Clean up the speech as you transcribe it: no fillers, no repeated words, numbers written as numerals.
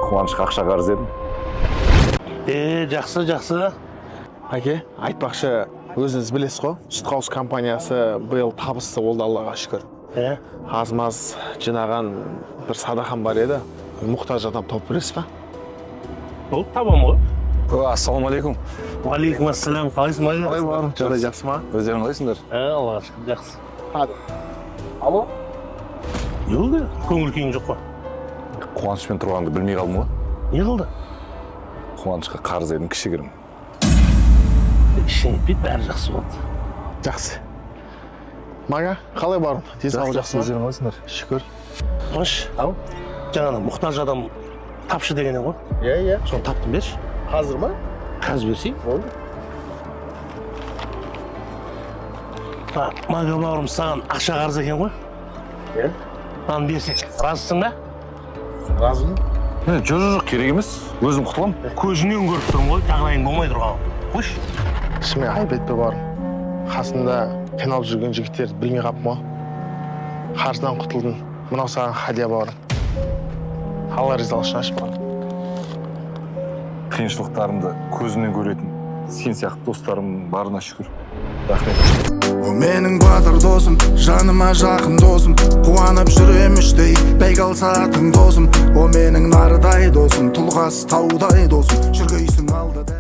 Қуанышқа ақша қарыз едім. Е, жақсы, жақсы. Әке, айтпақшы, өзіңіз білесіз ғой, Сүт Хаус компаниясы биыл табысты болды, Аллаға шүкір. Е. Аз маз жинаған бір садақам бар еді, мұқтаж адам тауып бересіз ба? Болды, табамын ғой. О, ассалаумағалейкум. Уағалейкум ассалам, қалайсың, Майя? Қалай, бауырым, жағдай жақсы ма? Өздерің қалайсыңдар? Е, Аллаға шүкір, жақсы. Алло. Не болды, көңіл күйің жоқ қой? Қуанышпен тұрғанды білмей қалдым ғой. Не қылды? Қуанышқа қарыз едім кішігірім. Ештеңе етпейді, бәрі жақсы болды. Жақсы. Мага, қалай, бауырым, денсаулық жақсы ма? Өздерің қалайсыңдар? Шүкір. Қуаныш, ау, жаңағы мұқтаж адам тапшы деген ғой. Иә. Соны таптым, берші. Қазір ма? Қазір берсей. Болды. Мага бауырым саған ақша қарыз екен ғой. Иә. Маған берсең, разысың ба? Разымын. Е, жоқ, жоқ, жоқ, керек емес, өзім құтыламын. Көзіңнен көріп тұрмын ғой, жағдайың болмай тұрған. Қойшы. Шынымен айып етпе, бауырым. Қасында қиналып жүрген жігіттерді білмей қалыппын ғой. Қарыздан құтылдың, мынау саған хадия, бауырым. Алла ризалығы үшін аш, бауырым. Қиыншылықтарымды көзімнен көретін сен сияқты достарым барына шүкір, рахмет. О менің батыр досым, жаныма жақын досым, қуанып жүрем іштей, бәйге алсатын досым. О менің нардай досым, тұлғасы таудай досым, жүргейсің алдыда.